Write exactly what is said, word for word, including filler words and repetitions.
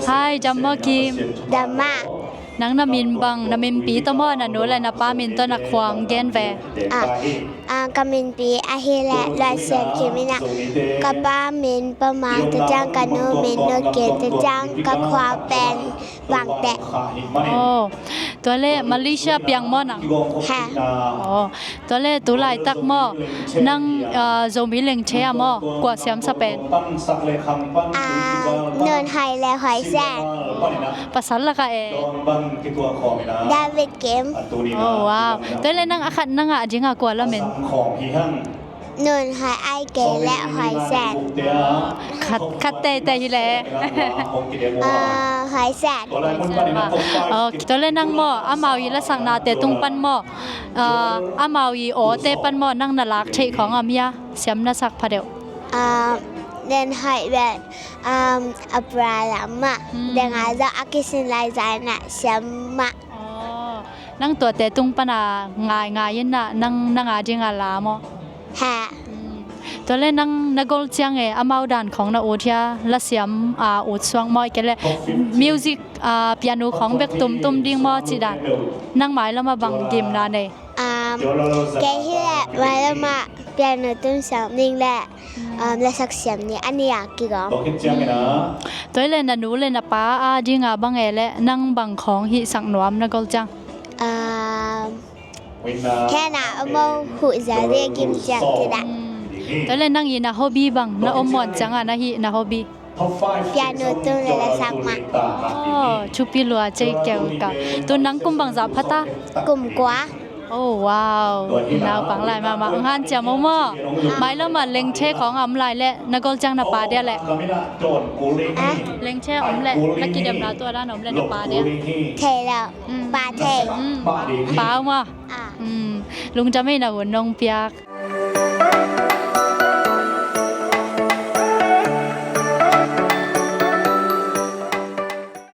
Hai, dam maw Kim? Dam mah. Nang na min bang, na minpi tawh maw, na nu le na pa min tawh na khua hong gen ve. Ah, ah, ka minpi ahih leh Luan Sian Kim in ah, ka pa min Pa Mang, tua ciang ka nu min Nu Kim, tua ciang ka khua pen Vangteh. Oh, tua leh Malaysia piang maw nang? Ha. Oh, tua leh tu laitak maw, nang, ah, Zomi Lengthe ah maw kua siamsa pen? Ah, Nun Hoih le Hoih Sen. Pasal lakah e? David Kim. Oh, wow. Tua leh nang a khat na ngah ding a kua lamen? Nun Hoih Ai Kei le Hoih Sen. Khat, khat teitei hi leh. Ah, Hoih Sen. Oh, tua leh nang maw, amau i lasaknate tung pan maw, ah, amau i awte pan maw, nang na lak theih khawng om hia? Siam na sak pha deuh. Ah, Nun Hoih pen, um, a pra lam mah. Hmm. Deng a zah a kisin lai zah in ah siam mah. Oh, nang tuate tung pan a ngai ngai in ah, nang, nang a ding a la maw? Ha. Hmm. Tua leh nang na gol ciang e, amau dan khawng na ut hia, lasiam a ut suak maw, ahih kei leh music, ah, piano khawng bek tumtum ding maw cih dan? Nang mailam ah bang gimna nei? Um, kei hi leh mailam ah piano tum siam ning le, um, lasak siam ning a nih a kigawm. Tua hi leh na nu le na pa a ding a bang e leh nang bang khawng hihsak nuam na gol ciang? Um, Hena a mo huh za de gim ciang ti dah. Tua leh nang i na hobby bang, na om muan ciang a na hih na hobby? Piano tum le lasak mah. Oh, thupi lua cei keu ka. Tu nang kum bang zah pha ta? Kum kua. Oh, wow. Naupang lai mahmah. Hong hanciam maw. Mailam ah Lengthe khawng a om lai leh na gol ciang na pa dia leh. Ah? Lengthe a om leh, na kidemna tua dan a om leh na pa dia. Thei lo. Mm. Pa thei. Mm. Pa maw. Ah. Mm. Lungdam ei, na hun nong piak.